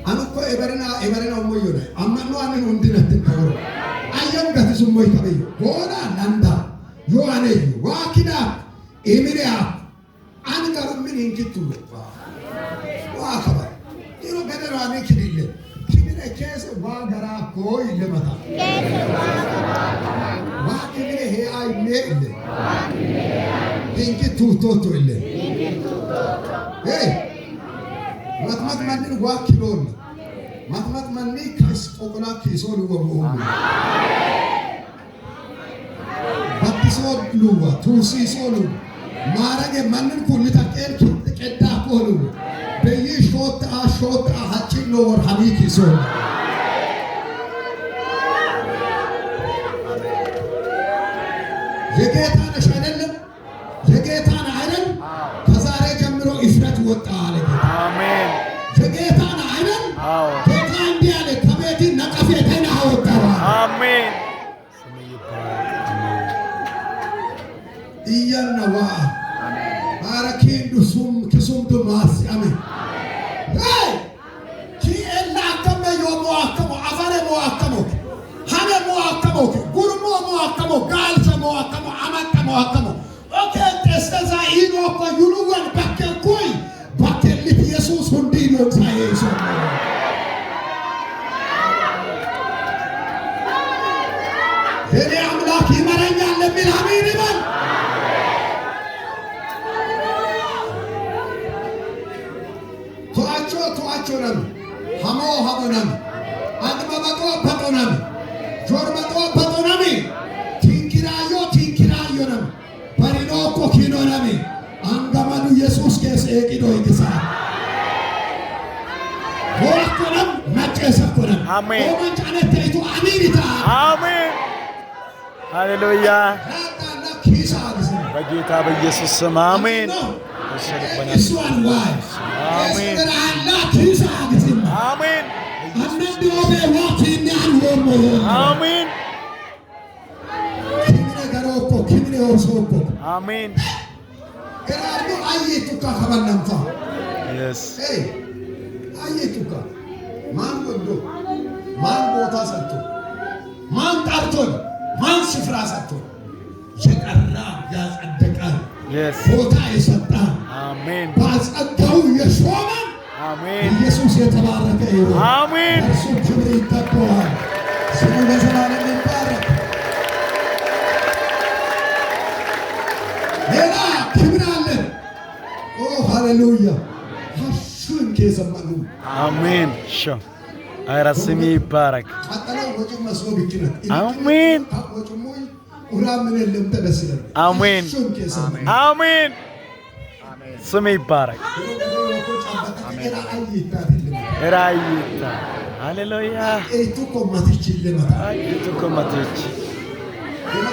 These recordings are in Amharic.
አኑኮ ኤበሪና ኤበሪና ሞዮና አማኑ አንን ወንድነት ተወሮ አየም ገትሱሞይ ከበዩ ጎና ላንዳ ዮአኔዩ ዋኪዳ ኤሚሪያ አንገሩ ምን እንክቱ ዋከባ ኢሮ ገደራኔ ክዲለ ክሚነ ኬስ ዋገራ ኮይ ለመታ ዋኪሚነ ሄአይ ሜ ኢለ እንክቱ ቶቶ ኢለ matmat manni waa kiloon matmat manni kas qoqolaa kiisoo luwa mu'umu battisoo luwa tuusiisoo luwa maarage mannin kun taqeel qeddaa koo luwa beyyi shootta'a shootta'a haccinnoo war hamii kiisoo. የጌታ ነሽ አይደለም? የጌታ ነህ አይደል? ከዛሬ ጀምሮ እፍረት ወጣ አለ ጌታ። አሜን። የጌታ ነህ አይደል? አዎ። ጌታ እንዲህ አለ፣ ከቤት ነቀፌታን አወጣው። አሜን። ስም ይባረክ። አሜን። እያነዋ አረኪንዱ ሱም ክሱምዱ ማስያሜ ኪኤላ አከመ ዮሞ አከሞ አፈረ ሞ አከሞ ሀነ ሞ አከሞ ጉርሞ ሞ አከሞ ጋልቸ ሞ አከሞ አመጠ ሞ አከሞ ኦኬ ጤስተዛ ኢኖኮ ዩሉወን በኬ ኩይ በኬሊት ኢየሱስ ሁንዲ ሎክሳዬ ሶ የኔ አምላክ ይመረኛል ለሚል አሜን ይበል። ቶአቾ ቶአቾ ነም ሀሞ ሀሞ ነም አድመበጦ በጦ ነም ጆርበጦ በጦ ነም ቲንኪራዮ ቲንኪራዮ ነም በሪኖኮ ኪኖ ነም አንገመዱ ኢየሱስ ኬስ ኤቂዶ ይግሳ ሆአኮ ነም መጨሰኮ ነም አሜን። ኦመንጫነተይቱ አሚን ታ አሜን። ሃሌሉያ። ራጣና ኪሳ ግስ በጌታ በኢየሱስ ስም አሜን። እሷን ዋይ አሜን። ስራና ኪሳ ግስም አሜን። አንዳንድ ኦቤ ዋኪኛን ወሞ አሜን። ኪምነ ገሮኮ ኪምነ ኦርሶኮ አሜን። ገራዶ አየቱካ ከበለንፋ የስ ኤይ አየቱካ ማን ወዶ ማን ቦታ ሰጥቶ ማን ጠርቶን ማን ስፍራ ሰጥቶ የጠራ ያጸደቀን የስ ቦታ የሰጠን አሜን። ባጸጋው የሾመን አሜን። ኢየሱስ የተባረከ ይሁን። አሜን። እርሱ ክብር ይገባዋል። ስሙ ለዘላለም ይባረክ። ሌላ ክብር አለን። ኦ ሃሌሉያ! ሀሹን ኬሰማኑ አሜን። ሾ ኧረ ስም ይባረክ። ቀጠለው ወጭ መስሎ ብኪነት አሜን። ወጭሙይ ኡራ ምን የለም ተደስ ይላል። አሜን። ሀሹን ኬሰማኑ አሜን። ስም ይባረክ። ራይታ ሃሌሉያ። ኤቱኮ ማትች ለማታ አይቱ ኮማቶች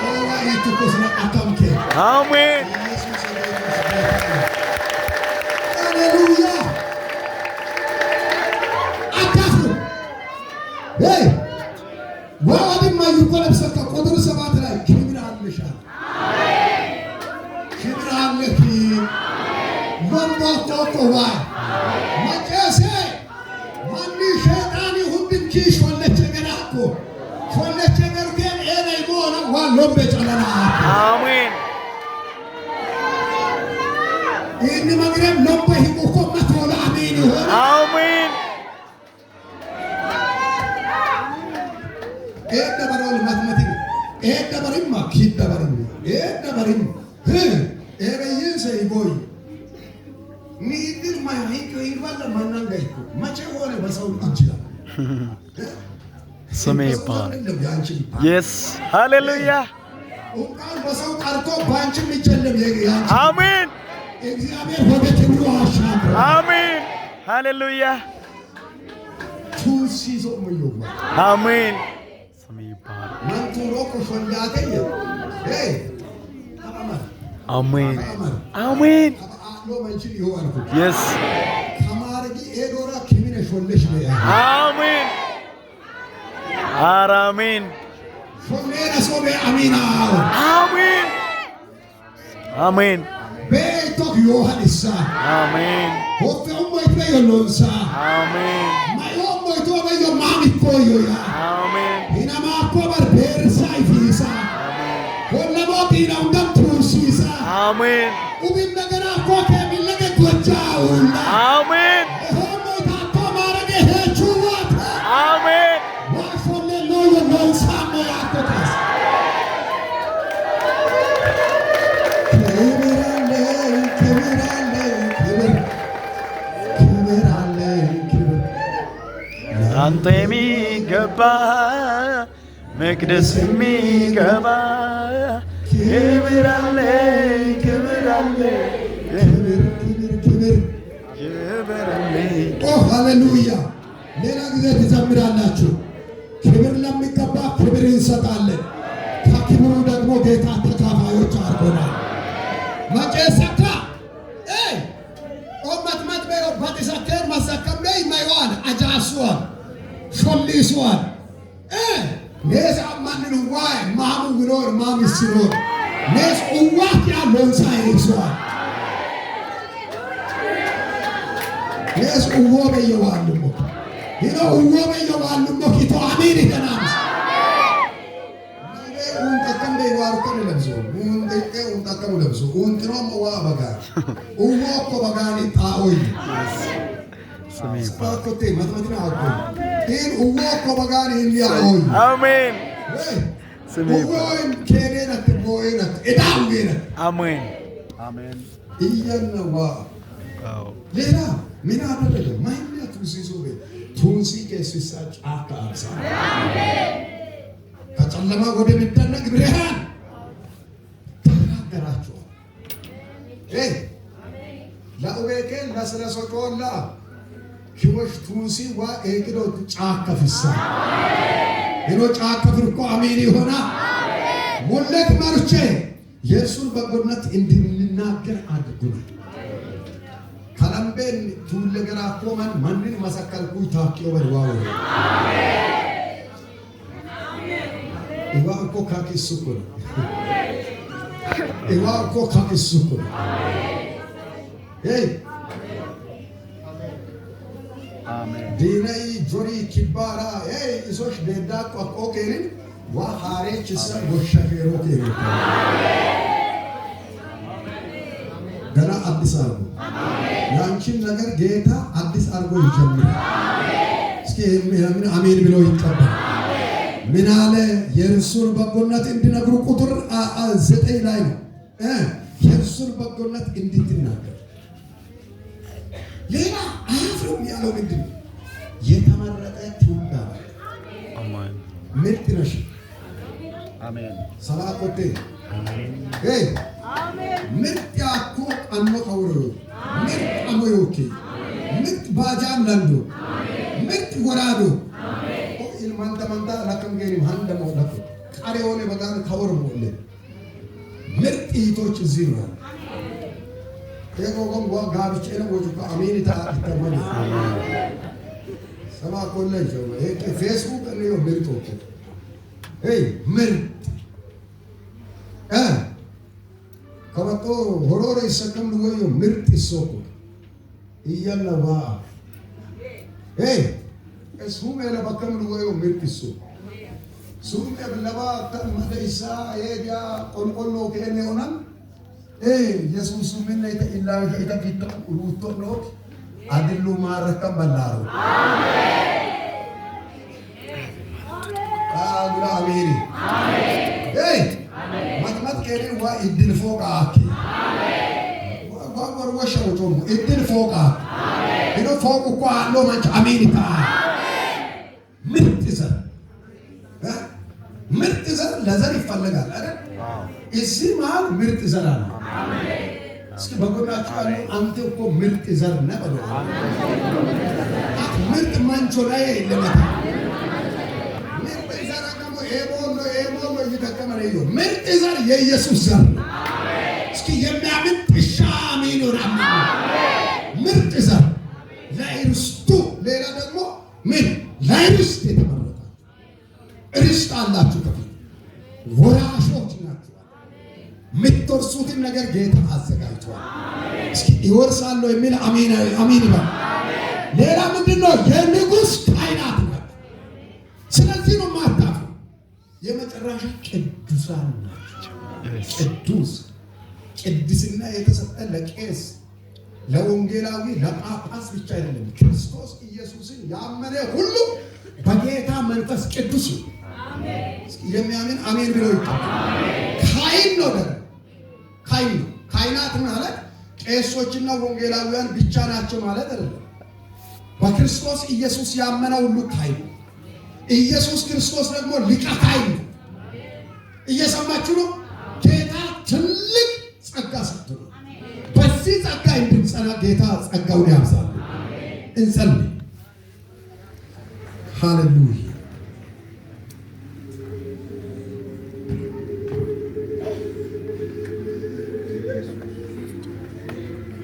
ኦዋ ኤቱኮ ስለ አካምኬ አሜን። ኢየሱስ ጌታ ነው። ሃሌሉያ አታፍሩ። ሄይ ወአድማ ይቆለብሰከ ቁጥር 7 ላይ ክብር አለሻል፣ ክብር አለኪ ወንዶቶኮ ዋይ መጨሴ ማኒ ሸጣኒ ሁንድንኪ ሾለቸ ገራኮ ሾለቸ ገርጌን ኤነይ ሞነ ዋ ሎምቤ ጨለና አሜን። ይህን መግረም ሎምቤ ሂቁኮ መቶላ አሜን ይሆነ አሜን። ኤደበሮል መትመቲ ኤደበሪማ ኪደበሪማ ኤደበሪማ ኤበይንሰ ይቦይ ሚድር ማይክ ይባላ ማናንጋይኮ መቼ ሆነ በሰው እጅ ላይ ስም ይባረክ። ያንቺ የስ ሃሌሉያ። እንኳን በሰው ቀርቶ በአንቺም ይጨለም ያንቺ አሜን። እግዚአብሔር ወደ ክብሩ አሻግሮ አሜን። ሃሌሉያ። ቱሲዞ ምዩማ አሜን። ስም ይባረክ። መንቱሮ ኮሾንዳተየ ሄይ ተማመር አሜን። ተማመር አሜን። አሎ መንችል ይሆናል የስ ከማርጊ ኤዶራ ኪሚነ ሾለሽ ነው አሜን። ኧረ አሜን። ሾሌነ ሶቤ አሚና አሜን። አሜን። ቤቶክ ዮሐንሳ አሜን። ሆፌ ሞይትበዮ ሎንሳ አሜን። ማዮ ሞይቶ በዮ ማሚኮዮያ አሜን። ኢናማኮ በር ቤርሳ ይፊሳ ኮለሞ ጢናውንደም ቱርሲሳ አሜን። ኡቢም ነገራ ኮ ከሚለገ ጎጃውላ አሜን። ሆሞታቶ ማረገ ሄቹዋት አሜን። ዋሾሌ ሎዮ ሎንሳሞ ያኮታስ ክብር አለኝ፣ ክብር አለኝ፣ ክብር፣ ክብር አለኝ፣ ክብር። አንተ የሚገባ፣ መቅደስ የሚገባ ክብር አለኝ፣ ክብር አለኝ፣ ክብር፣ ክብር፣ ክብር። ክብር አለኝ። ኦ ሃሌሉያ! ሌላ ጊዜ ትዘምራላችሁ። ክብር ለሚገባ ክብር እንሰጣለን። ከክብሩ ደግሞ ጌታ ተካፋዮች አድርጎናል። መጨሰካ ኦመትመት በዮ ባጢሰከን መሰከም ማይዋን አጃሱዋን ሾሊሱዋን ኔስ አማንን ዋይ ማሙ ግኖር ማሚስኖር ኔስ ኡዋት ያሎንሳ ይሱዋን ኔስ ኡዎ በየዋልሞ ሂኖ ኡዎ በየዋልሞ ኪቶ አሜን ይተናምስ untakam be waru lebso unte untakam lebso untino mo wa baga uwo ko bagani taoy ስም ይባረክ። ስፓኮቴ matmatina akko in uwo ko bagani india oy አሜን። ስም uwo ይባረክ። in kenenat boenat edaungenat አሜን። አሜን። iyanna wa አዎ። ሌላ ምን አደረገ? ማይና ቱንሲ ሶቤ ቱንሲ ኬሲሳ ጫካ አብሳ ከጨለማ ወደሚደነቅ ብርሃን ተናገራቸዋል። ለኡቤኬን ለስለሶጮላ ኪወሽ ቱንሲ ዋ ኤቅዶ ጫካ ፍሳ ሄኖ ጫካ ፍርኮ አሜን ይሆና ሞለክ መርቼ የእርሱን በጎነት እንድንናገር አድርጉናል። ከለምቤን ቱለ ገራ ኮመን ማንን መሰከልኩ ታኪዮ በድዋው እዋ እኮ ካኪሱ እኮ ነው። እዋ እኮ ካኪሱ እኮ ነው። ሄይ አሜን። ዲነይ ጆሪ ኪባራ ሄይ ኢሶሽ ቤዳ ቆቆ ኬሪን ዋ ሃሬችሳ ጎሸፌሮ ኬሪ ገና አዲስ አርጎ ያንቺን ነገር ጌታ አዲስ አርጎ ይጀምራል። እስኪ ምን አሜን ብሎ ይቀበል። ምን አለ? የእርሱን በጎነት እንዲነግሩ ቁጥር 9 ላይ ነው። የእርሱን በጎነት እንድትናገር ሌላ አያፍርም ያለው ምንድን ነው? የተመረጠ ትውልድ አለ። አሜን። ምርጥ ነሽ። አሜን። ሰላቆቴ ሄይ ምርጥ ያኮ ቀኖ ቀውሮ ምርጥ አሞዮኬ ምርጥ ባጃም ለንዶ ምርጥ ወራዶ ኦ ኢልማንታ ማንታ ለከም ገሪም ሃንደሞ ለከ ቃሪ ሆነ በጣም ከወር ሞለ ምርጥ እህቶች እዚህ ነው። ኤጎጎም ጓ ጋብቼ ነው ወጁ አሜን ታ ተመለ ሰማ ኮሌጅ ፌስቡክ ነው ምርጥ እኮ ሄይ ምርጥ ከመጦ ሆሮሮ ይሰከም ወዮ ምርጥ ይሶኩ እያለዋ ሄይ እሱም ለበከም ወዮ ምርጥ ይሶ ሱም ለባ ተመደይሳ የዲያ ቆልቆሎ ከኔ ሆናም ኢየሱስ ምን ለይተ ኢላ ኢታ ፊት ሩቶ ነው አድሉ ማረከም በላሩ አጉራ አሜሪ ሄይ matmat kerin wa iddil fooqa akki wa wa shawtomo iddil fooqa ino fooqu ko allo manch አሜን ታ ምርጥ ዘር ምርጥ ዘር ለዘር ይፈልጋል አይደል? እዚህ መሀል ምርጥ ዘር አለ። እስኪ በጎናችሁ ያለው አንተ እኮ ምርጥ ዘር ነህ በለው። ምርጥ መንቾ ላይ ለመታ ምርጥ ዘር ደግሞ ኤቦሎ ኤቦሎ እየተቀመ ነው። ምርጥ ዘር የኢየሱስ ዘር ነው። እስኪ የሚያምን ጥሻ አሜን ይሆናል። ምርጥ ዘር ለርስቱ። ሌላ ደግሞ ምን ለርስት የተመረጣችሁ ርስት አላችሁ፣ ከፊት ወራሾች ናችሁ። የምትወርሱትን ነገር ጌታ አዘጋጅቷል። ሰጥቷል። እስኪ ይወርሳለሁ የሚል አሜን አሜን ይበል። ሌላ ምንድን ነው? የንጉሥ ካህናት ናቸው። ስለዚህ ነው ማታፉ። የመጨረሻ ቅዱሳን ናቸው። ቅዱስ ቅድስና የተሰጠ ለቄስ፣ ለወንጌላዊ፣ ለጳጳስ ብቻ አይደለም። ክርስቶስ ኢየሱስን ያመነ ሁሉ በጌታ መንፈስ ቅዱስ ነው። የሚያምን አሜን ብሎ ይቀበል። ካህን ነው፣ ደግሞ ካህን ነው። ካህናት ማለት ቄሶችና ወንጌላውያን ብቻ ናቸው ማለት አይደለም። በክርስቶስ ኢየሱስ ያመነ ሁሉ ካህን ነው። ኢየሱስ ክርስቶስ ደግሞ ሊቀ ካህን ነው። እየሰማችሁ ነው። ጌታ ትልቅ ጸጋ ሰጥቶናል። በዚህ ጸጋ እንድንጸና ጌታ ጸጋውን ያብዛል። እንጸልይ። ሃሌሉያ።